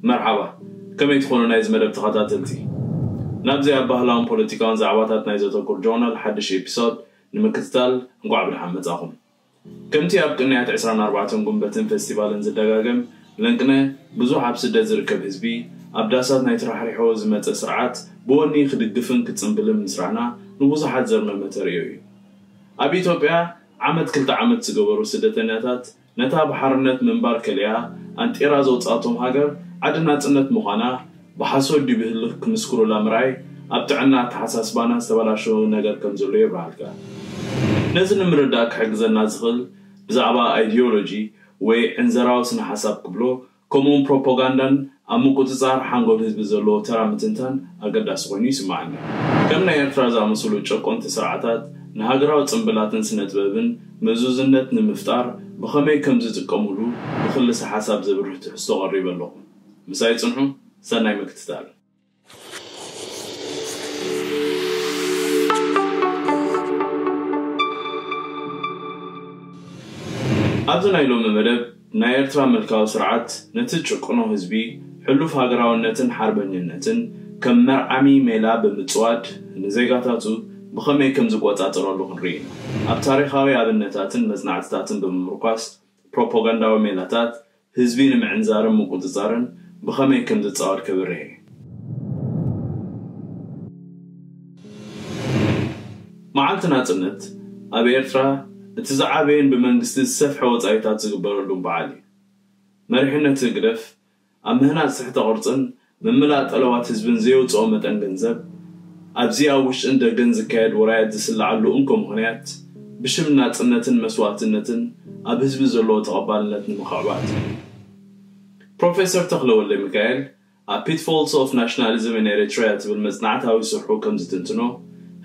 መርሓባ፣ ከመይ ትኾኑ ናይዚ መደብ ተኸታተልቲ? ናብዚ ኣብ ባህላውን ፖለቲካውን ዛዕባታት ናይ ዘተኩር ጆርናል ሓድሽ ኤፒሶድ ንምክትታል እንቋዕ ብደሓን መጻኹም። ከምቲ ኣብ ቅንያት ዕስራን ኣርባዕተን ጉንበትን ፌስቲቫልን ዝደጋገም፣ ለንቅነ ብዙሕ ኣብ ስደት ዝርከብ ህዝቢ፣ ኣብ ዳሳት ናይ ተራሕሪሖ ዝመጸ ስርዓት ብወኒ ክድግፍን ክጽንብልን ምስራዕና ንብዙሓት ዘርመመ ተርእዮ እዩ። ኣብ ኢትዮጵያ ዓመት ክልተ ዓመት ዝገበሩ ስደተኛታት ነታ ብሓርነት ምንባር ከሊኣ ኣንጢራ ዘውጻቶም ሃገር ዓዲ ናጽነት ምዃና ብሓሶት ድዩ ብህልኽ ክምስክሩላ ምርኣይ ኣብ ጥዕና ኣተሓሳስባና ዝተበላሸወ ነገር ከም ዘሎ የብርሃልካ። ነዚ ንምርዳእ ክሕግዘና ዝኽእል ብዛዕባ ኣይዲዮሎጂ ወይ ዕንዘራዊ ስነ ሓሳብ ክብሎ ከምኡውን ፕሮፓጋንዳን ኣብ ምቁጽጻር ሓንጎል ህዝቢ ዘለዎ ተራ ምትንታን ኣገዳሲ ኮይኑ ይስምዓኒ። ከም ናይ ኤርትራ ዝኣመሰሉ ጨቆንቲ ስርዓታት ንሃገራዊ ጽምብላትን ስነ ጥበብን ምእዙዝነት ንምፍጣር ብኸመይ ከም ዝጥቀሙሉ ብክልሰ ሓሳብ ዘብርህ ትሕዝቶ ቀሪበ ኣለኹ። ምሳይ ጽንሑ። ሰናይ ምክትታል። ኣብዚ ናይ ሎሚ መደብ ናይ ኤርትራ ምልካዊ ስርዓት ነቲ ጭቁኖ ህዝቢ ሕሉፍ ሃገራውነትን ሓርበኝነትን ከም መርዓሚ ሜላ ብምጽዋድ ንዜጋታቱ ብኸመይ ከም ዝቆጻጸረሉ ክንርኢ ኢና። ኣብ ታሪኻዊ ኣብነታትን መጽናዕትታትን ብምምርኳስ ፕሮፓጋንዳዊ ሜላታት ህዝቢ ንምዕንዛርን ምቁጽጻርን ብኸመይ ከም ዝጻወት ከብርህ እየ። መዓልቲ ናጽነት ኣብ ኤርትራ እቲ ዝዓበየን ብመንግስቲ ዝሰፍሐ ወጻኢታት ዝግበረሉን በዓል እዩ። መሪሕነት ህግደፍ ኣብ ምህናጽ ትሕተ ቅርጽን ምምላእ ጠለባት ህዝብን ዘየውጽኦ መጠን ገንዘብ፣ ኣብዚ ኣብ ውሽጥን ደገን ዝካየድ ወራያት ዝስልዓሉ እንኮ ምኽንያት፣ ብሽም ናጽነትን መስዋእትነትን ኣብ ህዝቢ ዘለዎ ተቐባልነት ንምኽዕባት እዩ። ፕሮፌሰር ተኽለ ወልደ ሚካኤል ኣብ Pitfalls of Nationalism in Eritrea ትብል መጽናዕታዊ ስርሑ ከም ዝትንትኖ፣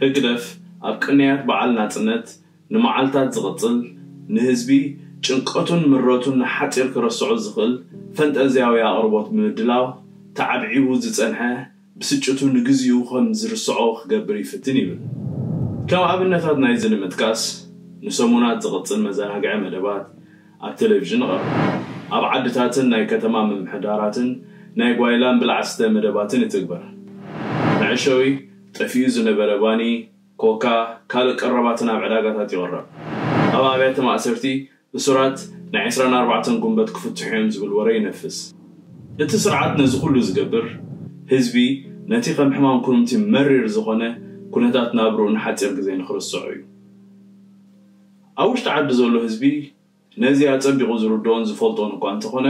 ህግደፍ ኣብ ቅንያት በዓል ናጽነት ንመዓልታት ዝቕጽል፣ ንህዝቢ ጭንቀቱን ምረቱን ንሓጺር ክረስዖ ዝኽእል ፈንጠዝያዊ ኣቕርቦት ብምድላው ተዓብዒቡ ዝጸንሐ ብስጭቱ ንግዚኡ ከም ዝርስዖ ክገብር ይፍትን ይብል። ከም ኣብነታት ናይዚ ንምጥቃስ፣ ንሰሙናት ዝቕጽል መዘናግዒ መደባት ኣብ ቴሌቪዥን ይቐርብ። ኣብ ዓድታትን ናይ ከተማ ምምሕዳራትን ናይ ጓይላን ብልዓ ስተ መደባትን ይትግበር። መዕሸዊ ጠፊኡ ዝነበረ ባኒ፣ ኮካ፣ ካልእ ቀረባትን ኣብ ዕዳጋታት ይቕረብ። ኣብ ኣብያተ ማእሰርቲ እሱራት ናይ ዕስራን ኣርባዕተን ጉንበት ክፍትሑ እዮም ዝብል ወረ ይነፍስ። እቲ ስርዓት ነዚ ኩሉ ዝገብር፣ ህዝቢ ነቲ ከም ሕማም ኩርምቲ መሪር ዝኾነ ኩነታት ናብርኡ ንሓጺር ግዜ ንኽርስዖ እዩ። ኣብ ውሽጢ ዓዲ ዘሎ ህዝቢ ነዚ ኣጸቢቑ ዝርድኦን ዝፈልጦን እኳ እንተኾነ፣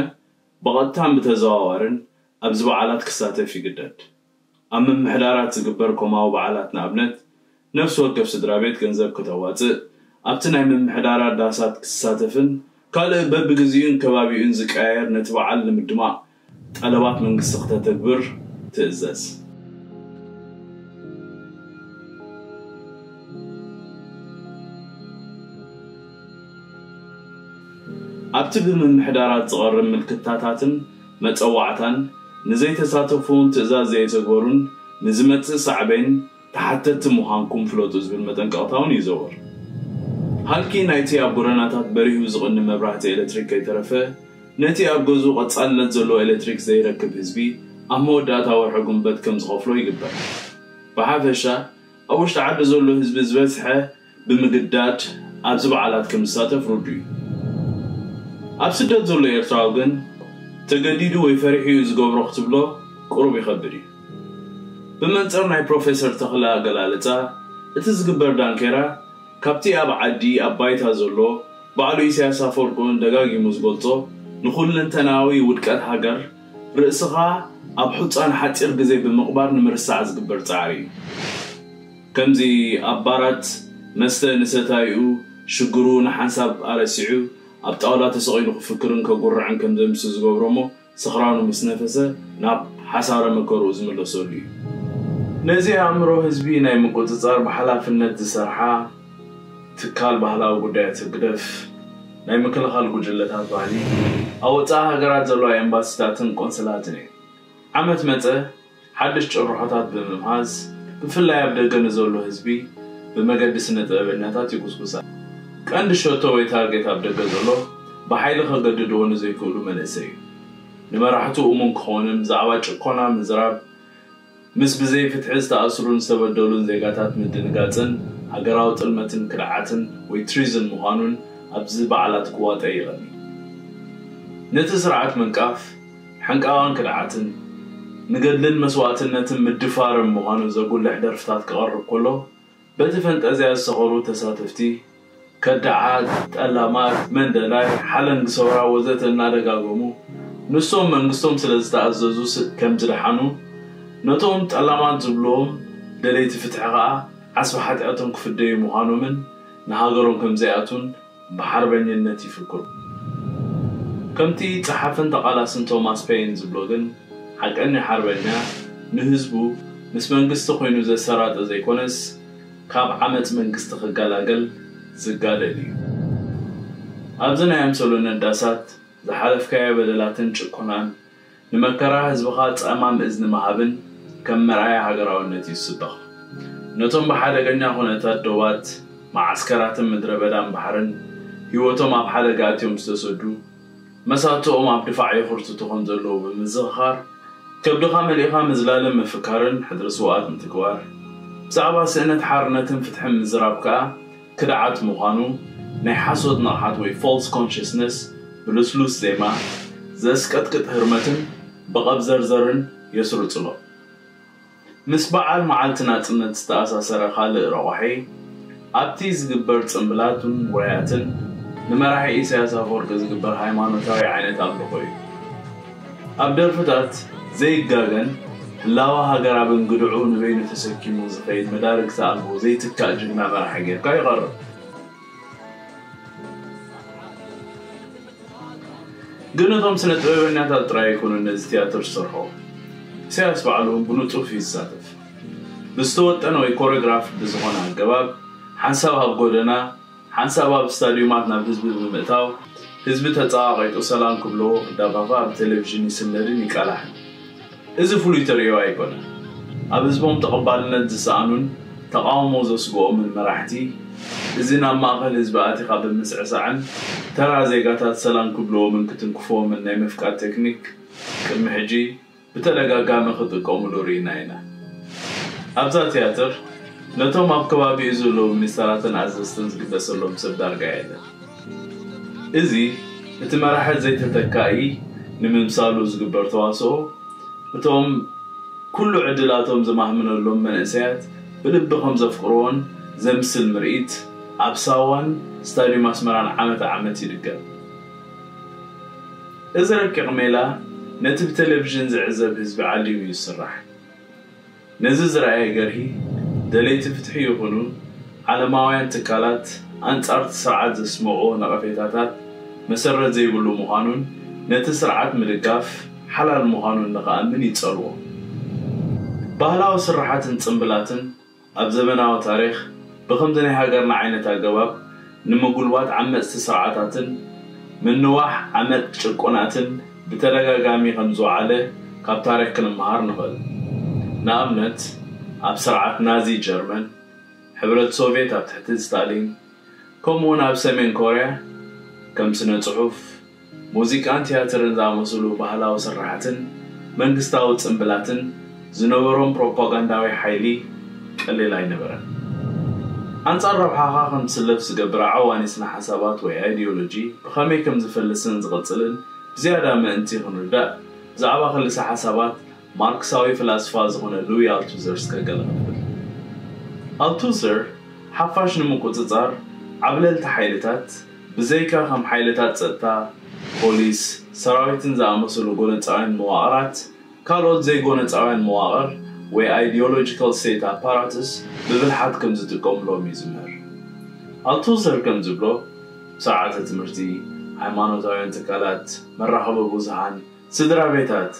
ብቐጥታን ብተዘዋዋርን ኣብዚ በዓላት ክሳተፍ ይግደድ። ኣብ ምምሕዳራት ዝግበር ኮማዊ በዓላት ንኣብነት፣ ነፍሲ ወከፍ ስድራ ቤት ገንዘብ ከተዋጽእ፣ ኣብቲ ናይ ምምሕዳራት ዳሳት ክትሳተፍን ካልእ በብግዚኡን ከባቢኡን ዝቀያየር ነቲ በዓል ንምድማቕ ጠለባት መንግስቲ ክተተግብር ትእዘዝ። ኣብቲ ብምምሕዳራት ዝቐርብ ምልክታታትን መጸዋዕታን ንዘይተሳተፉን ትእዛዝ ዘየተግበሩን ንዝመጽእ ሳዕቤን ተሓተትቲ ምዃንኩም ፍለጡ ዝብል መጠንቀቕታ እውን ይዘውር። ሃልኪ ናይቲ ኣብ ጎደናታት በሪሁ ዝቕኒ መብራህቲ ኤሌክትሪክ ከይተረፈ፣ ነቲ ኣብ ገዝኡ ቀጻልነት ዘለዎ ኤሌክትሪክ ዘይረክብ ህዝቢ ኣብ መወዳእታ ወርሒ ጉንበት ከም ዝኸፍሎ ይግበር። ብሓፈሻ፣ ኣብ ውሽጢ ዓዲ ዘሎ ህዝቢ ዝበዝሐ ብምግዳድ ኣብዚ በዓላት ከም ዝሳተፍ ርዱእ እዩ። ኣብ ስደት ዘሎ ኤርትራዊ ግን ተገዲዱ ወይ ፈሪሑ እዩ ዝገብሮ ክትብሎ ቁሩብ ይኸብድ እዩ። ብመንጽር ናይ ፕሮፌሰር ተኽለ ኣገላልጻ፣ እቲ ዝግበር ዳንኬራ ካብቲ ኣብ ዓዲ ኣብ ባይታ ዘሎ ባዕሉ ኢሳያስ ኣፈወርቂ እውን ደጋጊሙ ዝገልጾ ንኹለንተናዊ ውድቀት ሃገር ርእስኻ ኣብ ሑጻ ንሓጺር ግዜ ብምቕባር ንምርሳዕ ዝግበር ጻዕሪ እዩ። ከምዚ ኣብ ባራት መስተ ንሰታይኡ ሽግሩ ንሓንሳብ ኣረሲዑ ኣብ ጣውላ ተሰቒሉ ክፍክርን ከጉርዕን ከም ዘምስ ዝገብሮ እሞ ስኽራኑ ምስ ነፈሰ ናብ ሓሳረ መከርኡ ዝምለሰሉ እዩ። ነዚ ኣእምሮ ህዝቢ ናይ ምቁጽጻር ብሓላፍነት ዝሰርሓ ትካል ባህላዊ ጉዳያት ህግደፍ ናይ ምክልኻል ጉጅለታት ባህሊ ኣብ ወጻኢ ሃገራት ዘለዋ ኤምባሲታትን ቆንስላትን እዩ። ዓመት መጸ ሓድሽ ጭርሖታት ብምምሃዝ ብፍላይ ኣብ ደገ ንዘሎ ህዝቢ ብመገዲ ስነ ጥበበኛታት ይጉስጉሳ። ቀንዲ ሸቶ ወይ ታርጌት ኣብ ደገ ዘሎ ብሓይሊ ከገድድዎ ንዘይክእሉ መንእሰይ እዩ። ንመራሕቱ እሙን ክኾንን ብዛዕባ ጭቆና ምዝራብ ምስ ብዘይ ፍትሒ ዝተኣስሩን ዝተበደሉን ዜጋታት ምድንጋጽን ሃገራዊ ጥልመትን ክድዓትን ወይ ትሪዝን ምዃኑን ኣብዚ በዓላት ክዋጠ ይቐኒ። ነቲ ስርዓት ምንቃፍ፣ ሕንቃቓን ክድዓትን፣ ንገድልን መስዋእትነትን ምድፋርን ምዃኑ ዘጉልሕ ደርፍታት ክቐርብ ከሎ፣ በቲ ፈንጠዝያ ዝሰኸሩ ተሳተፍቲ፣ ከዳዓት፣ ጠላማት፣ መንደላይ፣ ሓለንጊ ሰውራ ወዘተ እናደጋገሙ፣ ንሶም መንግስቶም ስለ ዝተኣዘዙ ስ-፣ ከም ዝደሓኑ፣ ነቶም ጠላማት ዝብልዎም ደለይቲ ፍትሒ ከኣ ዓስቢ ሓጢኣቶም ክፍደዩ ምዃኖምን ንሃገሮም ከም ዘይኣቱን ብሓርበኝነት ይፍክሩ። ከምቲ ጸሓፍን ተቓላስን ቶማስ ፔይን ዝብሎ ግን፣ ሓቀኛ ሓርበኛ ንህዝቡ ምስ መንግስቲ ኮይኑ ዘሰራጠ ዘይኮነስ፣ ካብ ዓመጽ መንግስቲ ክገላገል ዝጋደል እዩ። ኣብዚ ናይ ኣምሰሉነት ዳሳት ዝሓለፍካዮ በደላትን ጭቆናን ንመከራ ህዝብኻ ጸማም እዝኒ ምሃብን ከም መርኣያ ሃገራውነት እዩ ዝስበኽ። ነቶም ብሓደገኛ ኩነታት ዶባት፣ መዓስከራትን ምድረ በዳን ባሕርን ህይወቶም ኣብ ሓደጋ ኣትዮም ዝተሰዱ፣ መሳትኦም ኣብ ድፋዕ የኹርትቱ ከም ዘለዉ ብምዝኽኻር፣ ከብድኻ መሊእኻ ምዝላልን ምፍካርን ሕድሪ ስውኣት ምትግባር፣ ብዛዕባ ስእነት ሓርነትን ፍትሕን ምዝራብ ከኣ ክድዓት ምዃኑ ናይ ሓሶት ንቕሓት ወይ ፎልስ ኮንሽስነስ ብልስሉስ ዜማ ዘስቀጥቅጥ ህርመትን ብቐብዘርዘርን የስርጽሎ። ምስ በዓል መዓልቲ ናጽነት ዝተኣሳሰረ ካልእ ረቋሒ፣ ኣብቲ ዝግበር ጽምብላትን ውራያትን ንመራሒ ኢሳያስ ኣፈወርቂ ዝግበር ሃይማኖታዊ ዓይነት ኣምልኾ እዩ። ኣብ ደርፍታት ዘይጋገን ህላወ ሃገር ኣብ እንግድዑ ንበይኑ ተሰኪሙ ዝኸይድ መዳርግቲ ኣልቦ ዘይትካእ ጅግና መራሒ ጌርካ ይቐርብ። ግን እቶም ስነ ጥበበኛታት ጥራይ ኣይኮኑን ነዚ ትያትር ዝሰርሑ። ኢሳያስ ባዕሉ እውን ብንጡፍ እዩ ዝሳተፍ። ብዝተወጠነ ወይ ኮሪዮግራፍ ብዝኾነ ኣገባብ ሓንሳብ ኣብ ጎደና፣ ሓንሳብ ኣብ ስታድዩማት ናብ ህዝቢ ብምእታው ህዝቢ ተጸቓቒጡ ሰላም ክብልዎ ክደፋፋእ ኣብ ቴሌቪዥን ይስነድን ይቃላሕን። እዚ ፍሉይ ተርእዮ ኣይኮነን። ኣብ ህዝቦም ተቐባልነት ዝሰኣኑን ተቓውሞ ዘስግኦምን መራሕቲ፣ እዚ ናብ ማእከል ህዝቢ ኣቲኻ ብምስዕሳዕን ተራ ዜጋታት ሰላም ክብልዎምን ክትንክፍዎምን ናይ ምፍቃድ ቴክኒክ ቅድሚ ሕጂ ብተደጋጋሚ ክጥቀሙሉ ርኢና ኢና። ኣብዛ ትያትር ነቶም ኣብ ከባቢኡ ዘለዉ ሚኒስተራትን ኣዘዝትን ዝግደሰሎም ሰብ ዳርጋ የለን። እዚ እቲ መራሒ ዘይተተካኢ ንምምሳሉ ዝግበር ተዋስኦ፣ እቶም ኩሉ ዕድላቶም ዝማህምነሎም መንእሰያት ብልቢ ከም ዘፍቅርዎን ዘምስል ምርኢት ኣብ ሳዋን ስታድዩም ኣስመራን ዓመት ዓመት ይድገም። እዚ ረቂቕ ሜላ ነቲ ብቴሌቪዥን ዝዕዘብ ህዝቢ ዓሊቡ እዩ ዝስራሕ። ነዚ ዝረኣየ ገርሂ፣ ደለይቲ ፍትሒ ይኹኑ ዓለማውያን ትካላት ኣንጻር እቲ ስርዓት ዘስምዕዎ ነቐፌታታት መሰረት ዘይብሉ ምዃኑን ነቲ ስርዓት ምድጋፍ ሓላል ምዃኑን ንኽኣምን ይጸልዎ። ባህላዊ ስርሓትን ጽምብላትን ኣብ ዘመናዊ ታሪኽ ብኸምዚ ናይ ሃገርና ዓይነት ኣገባብ ንምጉልባት ዓመጽቲ ስርዓታትን ምንዋሕ ዓመጽ ጭቁናትን ብተደጋጋሚ ከም ዝወዓለ ካብ ታሪኽ ክንመሃር ንኽእል። ንኣብነት፣ ኣብ ስርዓት ናዚ ጀርመን፣ ሕብረት ሶቭየት ኣብ ትሕቲ ስታሊን፣ ከምኡ እውን ኣብ ሰሜን ኮርያ ከም ስነ ጽሑፍ፣ ሙዚቃን ትያትርን ዝኣመሰሉ ባህላዊ ስርሓትን መንግስታዊ ጽምብላትን ዝነበሮም ፕሮፓጋንዳዊ ሓይሊ ቀሊል ኣይነበረን። ኣንጻር ረብሓኻ ከም ትስለፍ ዝገብር ዓዋኒ ስነ ሓሳባት ወይ ኣይዲዮሎጂ ብኸመይ ከም ዝፈልስን ዝቕጽልን ብዝያዳ ምእንቲ ክንርዳእ፣ ብዛዕባ ክልሰ ሓሳባት ማርክሳዊ ፍላስፋ ዝኾነ ሉዊ ኣልቱዘር እስከ ገለ ክንብል። ኣልቱዘር ሓፋሽ ንምቁጽጻር ዓብለልቲ ሓይልታት ብዘይካ ከም ሓይልታት ጸጥታ፣ ፖሊስ፣ ሰራዊትን ዝኣመሰሉ ጎነጻውያን መዋቕራት፣ ካልኦት ዘይጎነጻውያን መዋቕር ወይ ኣይዲዮሎጂካል ስቴት ኣፓራትስ ብብልሓት ከም ዝጥቀምሎም እዩ ዝምህር። ኣልቱዘር ከም ዝብሎ፣ ስርዓተ ትምህርቲ፣ ሃይማኖታውያን ትካላት፣ መራኸቢ ብዙሃን፣ ስድራ ቤታት፣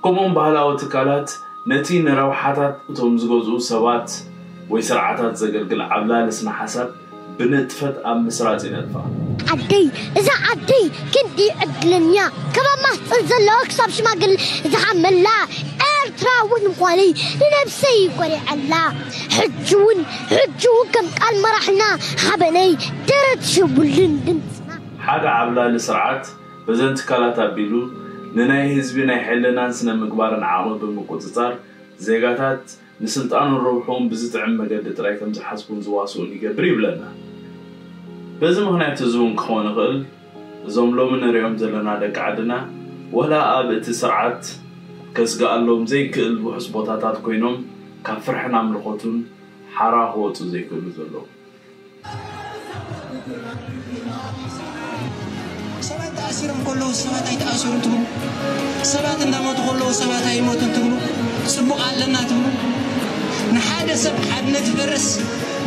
ከምኡውን ባህላዊ ትካላት ነቲ ንረብሓታት እቶም ዝገዝኡ ሰባት ወይ ስርዓታት ዘገልግል ዓብላሊ ስነ ሓሳብ ብንጥፈት ኣብ ምስራጽ ይነጥፋ። ዓደይ፣ እዛ ዓደይ ክንዲ ዕድለኛ፣ ካብ ኣብ ማህፀን ዘለዋ ክሳብ ሽማግለ ዝሓመላ ኤርትራዊ ምዃነይ ንነብሰይ ይኮርዐላ። ሕጂ እውን፣ ሕጂ እውን ከም ቃል መራሕና ሓበነይ ደረት ሽቡልን ድምፅና። ሓደ ዓብላሊ ስርዓት በዘን ትካላት ኣቢሉ ንናይ ህዝቢ ናይ ሕልናን ስነ ምግባርን ዓቕሚ ብምቁጽጻር፣ ዜጋታት ንስልጣኑን ረብሕኡን ብዝጥዕም መገዲ ጥራይ ከም ዝሓስቡን ዝዋስኡን ይገብር ይብለና። በዚ ምኽንያት እዚ እውን ክኸውን ይኽእል፣ እዞም ሎሚ ንሪኦም ዘለና ደቂ ዓድና፣ ወላ ኣብ እቲ ስርዓት ከስግኣሎም ዘይክእል ውሑስ ቦታታት ኮይኖም፣ ካብ ፍርሕን ኣምልኾቱን ሓራ ክወጹ ዘይክእሉ ዘለዉ። ሰባት ተኣሲሮም ከለዉ ሰባት ኣይተኣሰሩን ትብሉ፣ ሰባት እንዳሞቱ ከለዉ ሰባት ኣይሞቱን ትብሉ፣ ጽቡቕ ኣለና ትብሉ። ንሓደ ሰብ ሓድነት ይፈርስ፣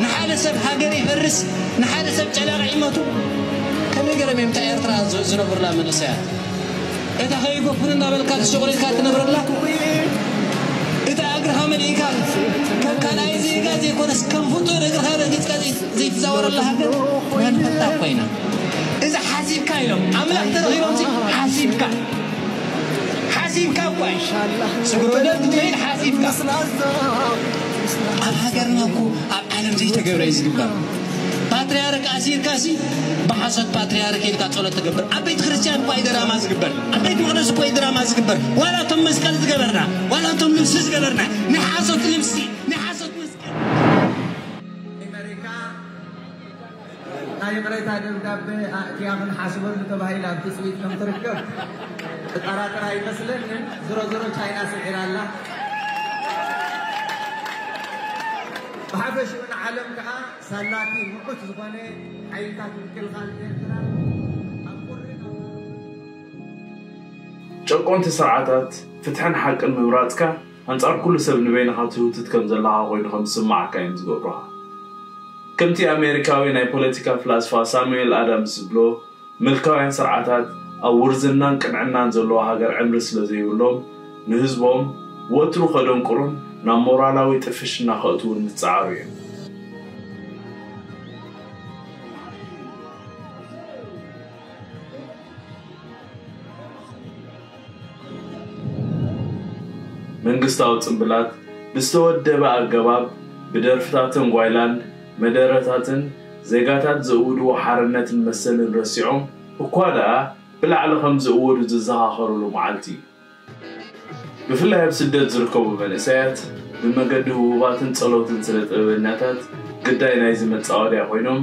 ንሓደ ሰብ ሃገር ይፈርስ፣ ንሓደ ሰብ ጨላቒ ይሞቱ። ከመይ ገይሮም እዮም እታ ኤርትራ ዝ- ዝነብሩላ መንእሰያት? እታ ከይጎፍን እንዳበልካ ተሸቑሊልካ ትነብረላ፣ እታ እግርኻ መሊእካ ከም ካልኣይ ዜጋ ዘይኮነስ ከም ፍጡር እግርኻ ረጊጽካ ዘይ- ዘይትዛወረላ ሃገር መን ፈታ ኮይና? እዚ ሓሲብካ ኢሎም ኣምላኽ ተረኺቦም ሲ ሓሲብካ ሓሲብካ እኳ እዩ። ስግሮ ደም ክትበይድ ሓሲብካ ኣብ ሃገርና እኮ ኣብ ዓለም ዘይተገብረ እዩ ዝግበር። ፓትርያርክ ኣሲርካ ሲ ብሓሶት ፓትርያርክ ኢልካ ጸሎት ትገብር። ኣብ ቤተ ክርስቲያን እኮ እዩ ድራማ ዝግበር፣ ኣብ ቤት መቕደስ እኮ እዩ ድራማ ዝግበር። ዋላ እቶም መስቀል ዝገበርና፣ ዋላ እቶም ልብሲ ዝገበርና ናይ ሓሶት ልብሲ፣ ናይ ሓሶት መስቀል። ኣሜሪካ ናይ ይቕሬታ ደብዳቤ ኣእትያ ክንሓስበሉ ተባሂላ ኣብ ትጽቢት ከም ትርከብ እጠራጠር ኣይመስለንን። ዝሮ ዝሮ ቻይና ስዒራ ኣላ። ብሓፈሽኡ ንዓለም ከኣ ሳላቲ ምዑት ዝኾነ ሓይልታት ምክልኻል ኤርትራ ኣብ ቁሪ ጨቆንቲ ስርዓታት ፍትሕን ሓቅን ምምራጽካ ኣንጻር ኩሉ ሰብ ንበይንኻ ትህውትት ከም ዘለኻ ኮይኑ ከም ዝስምዓካ እዮም ዝገብሩኻ። ከምቲ ኣሜሪካዊ ናይ ፖለቲካ ፍላስፋ ሳሙኤል ኣዳምስ ዝብሎ፣ ምልካውያን ስርዓታት ኣብ ውርዝናን ቅንዕናን ዘለዋ ሃገር ዕምሪ ስለ ዘይብሎም፣ ንህዝቦም ወትሩ ከደንቁሩን ናብ ሞራላዊ ጥፍሽና ከእትዉን ዝጸዓሩ እዮም። መንግስታዊ ጽምብላት ብዝተወደበ ኣገባብ ብደርፍታትን ጓይላን መደረታትን ዜጋታት ዘእውድዎ ሓርነትን መሰልን ረሲዖም እኳ ደኣ ብላዕሊ ከም ዝእወዱ ዝዘኻኸሩሉ መዓልቲ እዩ። ብፍላይ ኣብ ስደት ዝርከቡ መንእሰያት ብመገዲ ህቡባትን ጸለውትን ስነ ጥበበኛታት ግዳይ ናይዚ መጻወድያ ኮይኖም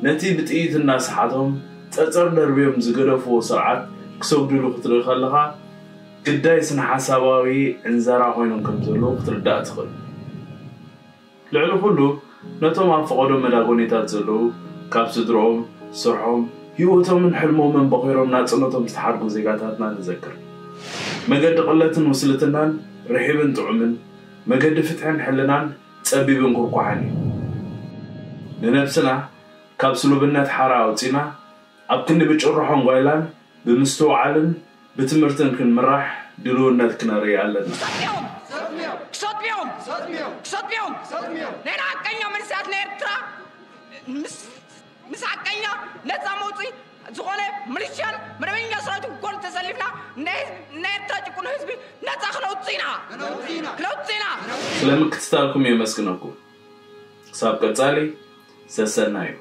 ነቲ ብጥይት እናሰሓቶም ጸጸር ደርብዮም ዝገደፍዎ ስርዓት ክሰግዱሉ ክትርኢ ከለኻ ግዳይ ስነ ሓሳባዊ ዕንዘራ ኮይኖም ከም ዘለዉ ክትርዳእ ትኽእል። ልዕሊ ኩሉ ነቶም ኣብ ፈቐዶ መዳጎኒታት ዘለዉ ካብ ስድርኦም፣ ስርሖም፣ ህይወቶምን ሕልሞምን በኺሮም ናጽነቶም ዝተሓድጉ ዜጋታትና ንዘክር። መገዲ ቅለትን ውስልትናን ርሒብን ጥዑምን፣ መገዲ ፍትሕን ሕልናን ጸቢብን ኩርኳሕን እዩ። ንነብስና ካብ ስሉብነት ሓራ ኣውጺና ኣብ ክንዲ ብጭርሖን ጓይላን ብምስትውዓልን ብትምህርትን ክንምራሕ ድልውነት ክነርኢ ኣለና። ክሰጥምዮም! ክሰጥምዮም! ናይ ሓቀኛ መንእሰያት ናይ ኤርትራ ምስ ምስ ሓቀኛ ነጻ መውጽኢ ዝኾነ ሚሊሽያን መደበኛ ሰራዊትን ጎን ተሰሊፍና ናይ ናይ ኤርትራ ጭቁን ህዝቢ ነጻ ክነውጽእ ኢና። ክነውጽእ ኢና። ስለ ምክትታልኩም የመስግነኩም። ክሳብ ቀጻሊ ሰሰናዩ።